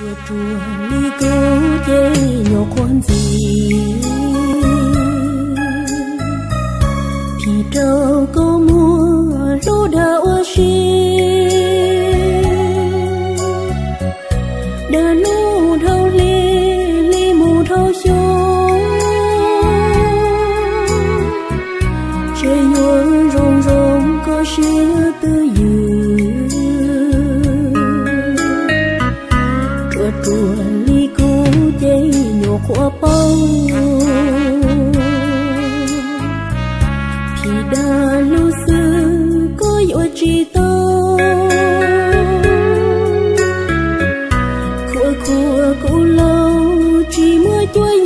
Ruam ruam li kuv ces nyuam qhuav ntxim, phim rau koj muag hlub dag ua si. Dag hnub dhau hli, hli mus dhau xyoo, ntshe yuav zoo zoo koj siab twj ywm. Ruam ruam li kuv ces nyuam qhuav paub, phim dag lub xwb koj yuav tsis tau. Khuam khuam kuv laus tsis muaj cuab